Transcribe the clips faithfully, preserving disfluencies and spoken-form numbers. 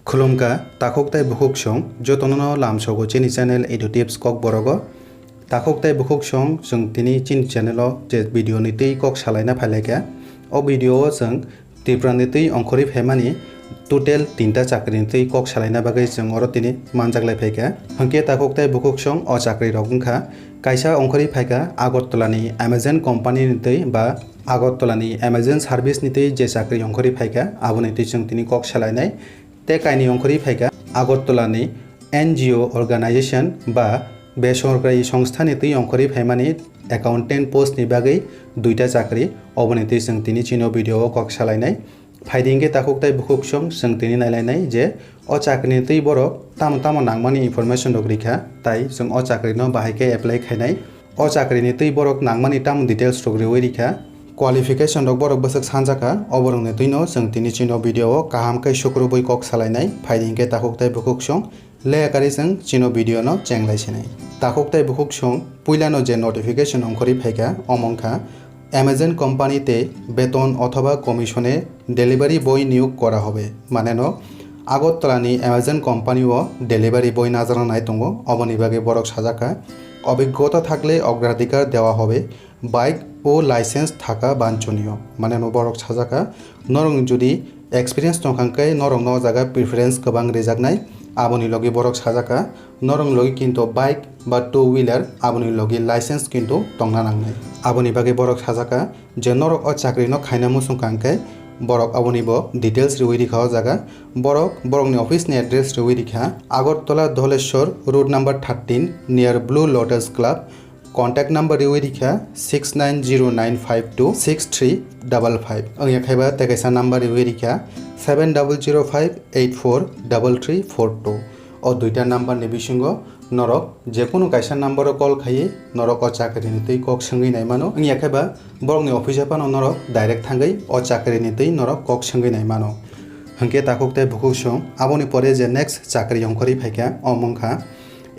Khulumkha, takhuk tei bukhuk song, jotono no lamsogo chini channel Edu Tips Kokborogo. Takhuk tei bukhuk song, chwng tini chini channel o je video ni twi kok salaina phailaikha. O video o chwng Tripura ni twi ongkhorwi phaimani total tinta chakri ni twi kok salaina bagwi chwng oro tini manjak lai phaikha. Hwnkhe takhuk tei bukhuk song o chakri rok wngkha, kaisa ongkhorwi phaikha Agartala ni Amazon company ni twi ba Agartala ni Amazon service ni twi je chakri ongkhorwi phaikha, aboni twi chwng tini kok salainai. Tei kainwi ongkhorwi phaikha Agartala ni N G O organization ba besorkari songstha ni twi ongkhorwi phaimani accountant post ni bagwi duita chakri, oboni twi chwng tini chini o video o kok salainai. Phaidi hwnkhe takhuk tei bukhuk song chwng tini nailainai je o chakri ni twi borok tamo tamo nangmani information rok rikha, tai chwng o chakri no bahai khe apply khainai. O chakri ni twi borok nangmani tamo details rok riwi rikha. Qualification rok borok bwswk sanjakha, oborok ni twi no chwng tini chini o video o kaham khe sukrubwi kok salainai. Phaidi hwnkhe takhuk tei bukhuk song leakari chwng chini o video no chenglai sinai. Takhuk tei bukhuk song puila no je notification ongkhorwi phaikha, omo wngkha Amazon company te beton othoba commission e delivery boy niyog kora hobe. Mane no Agartala ni Amazon company o delivery boy najakna nai tongo, oboni bagwi borok sajakha obiggota thakle ogradhikar dewa hobe, bike o license thaka banchoniyo. Mane no borok sajakha norok jodi experience tongkha hwnkhe norok no o jaga preference kwbang rijaknai, aboni logi borok sajakha norok logi kinto bike ba two wheeler, aboni logi license kinto tongna nangnai. Aboni bagwi borok sajakha je norok o chakri no khaina muchungkha hwnkhe borok aboni bo details riwi rikha o jaga. Borok borokni office ni address riwi rikha Agartala Dholeshwar road number thirteen near Blue Lotus Club. Contact number riwi rikha six nine zero nine five two six three double five. Wngya khaiba tei kaisa number riwi rikha seven double zero five eight four double three four two. O duita number ni bisingo norok jekunu kaisa number o call khaiwi norok o chakri ni twi kok swngwi nai mano. Wngya khaiba borokni office o phano norok direct thangwi o chakri ni twi norok kok swngwi nai mano. Hwnkhe takhuk tei bukhuk song aboni pore je next chakri ongkhorwi phaikha, omo wngkha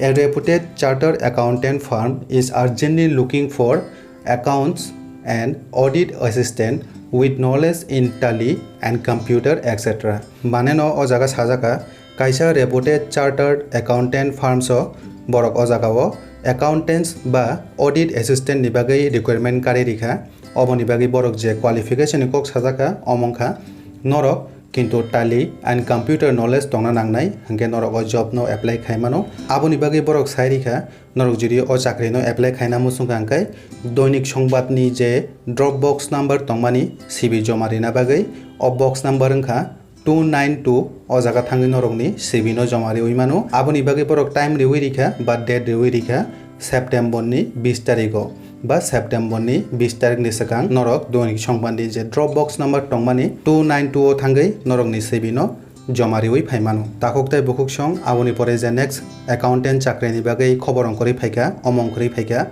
A reputed chartered accountant firm is urgently looking for accounts and audit assistant with knowledge in tally and computer, et cetera. Mane no o jaga sajaka, kaisa reputed chartered accountant firms o borok o jaga o accountants ba audit assistant ni bagwi requirement kari rikha. Oboni bagwi borok je qualification ni kok sajaka, omo wngkha norok kintu tally and computer knowledge tongna nangnai, hwnkhe norok o job no apply khai mano. Aboni bagwi borok sai rikha, norok jodi o chakri no apply khaina muchungkha hwnkhe Doinik Songbad ni je drop box number tongmani C V joma rina bagwi, o box number wngkha two nine two, o jaga thangwi norokni C V no joma riwi mano. Aboni bagwi borok time riwi rikha ba date riwi rikha September ni bis tarigo ba September ni bis tarik ni swkang norok Doinik Songbad ni je drop box number tongmani two nine two o thangwi norokni C V no joma riwi phai mano. Takhuk tei bukhuk song aboni pore je next accountant chakri ni bagwi khobor ongkhorwi phaikha, omo ongkhorwi phaikha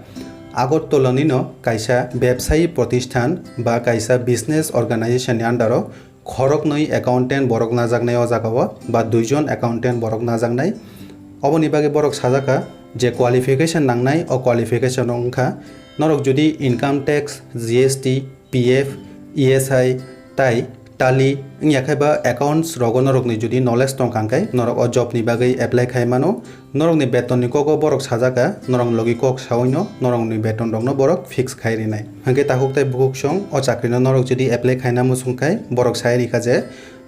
Agartala ni no kaisa bebsayi protisthan ba kaisa business organization ni under o khoroknwi accountant borok najaknai o jaga o ba duijon accountant borok najaknai. Oboni bagwi borok sajaka je qualification nangnai, o qualification wngkha norok jodi income tax, G S T, P F, E S I tai tally wngya khe ba accounts rogo norokni jodi knowledge tongkha hwnkhe norok o job ni bagwi apply khai mano. Norokni beton ni kogo borok sajaka, norok logi kok sawi no norokni beton rok no borok fix khai rinai. Hwnkhe takhuk tei bukhuk song o chakri no norok jodi apply khaina muchung khai borok sai rikha je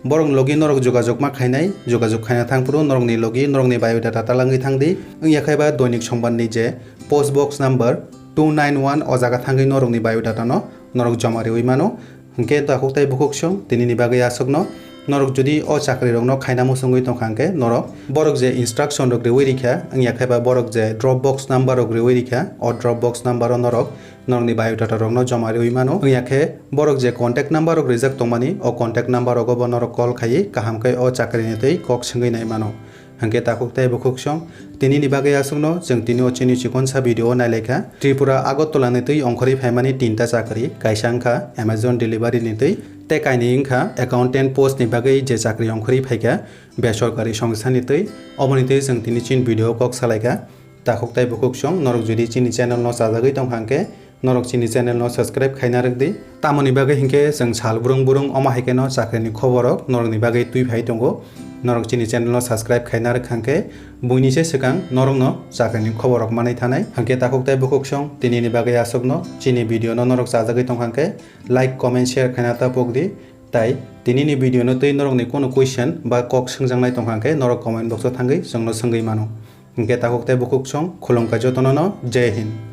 borok logi norok jogajog ma khainai, jogajog khaina thangphuru norokni logi norokni biodata talangwi thangdi. Wngya khe ba Doinik Songbad ni je post box number two nine one o jaga thangwi norokni biodata no norok joma riwi mano. Hwnkhe takhuk tei bukhuk song tini ni bagwi aswkno norok jodi o chakri rokno khaina muchungwi tongkha hwnkhe norok borok je instruction rok riwi rikha, wngya khe ba borok je drop box number rok riwi rikha, o drop box number o norok norokni biodata rokno joma riwi mano. Wngya khe borok je contact number rok rijak tongmani, o contact number rogo bo norok call khaiwi kaham khe o chakri ni twi kok swngwi nai mano. Hwnkhe takhuk tei bukhuk song, tini ni bagwi aswkno chwng tini o chini chikonsa video o nailaikha. Tripura Agartala ni twi ongkhorwi phaimani tinta chakri, kaisa wngkha Amazon delivery ni twi, tei kainwi wngkha accountant post ni bagwi je chakri ongkhorwi phaikha besorkari songstha ni twi. Oboni twi chwng tini chini video o kok salaikha. Takhuk tei bukhuk song, norok jodi chini channel no chajagwi tongkha hwnkhe, norok chini channel no subscribe khaina rwkdi. Tamoni bagwi hinkhe chwng sal brung brung omo hai kheno chakri ni khobor rok norok ni bagwi twi phai tongo. Norok chini channel no subscribe khaina rwkha hwnkhe buini se swkang norokno chakrani khobor rok manwi thanai. Hwnkhe takhuk tei bukhuk song tinini bagwi aswkno, chini video no norok chajagwi tongkha hwnkhe like, comment, share khaina ta pokdi. Tai tinini video no twi norokni kono question ba kok swngjaknai tongkha hwnkhe norok comment box o thangwi chwngno swngwi mano. Hwnkhe takhuk tei bukhuk song khulumkha jotono no, Jai Hind.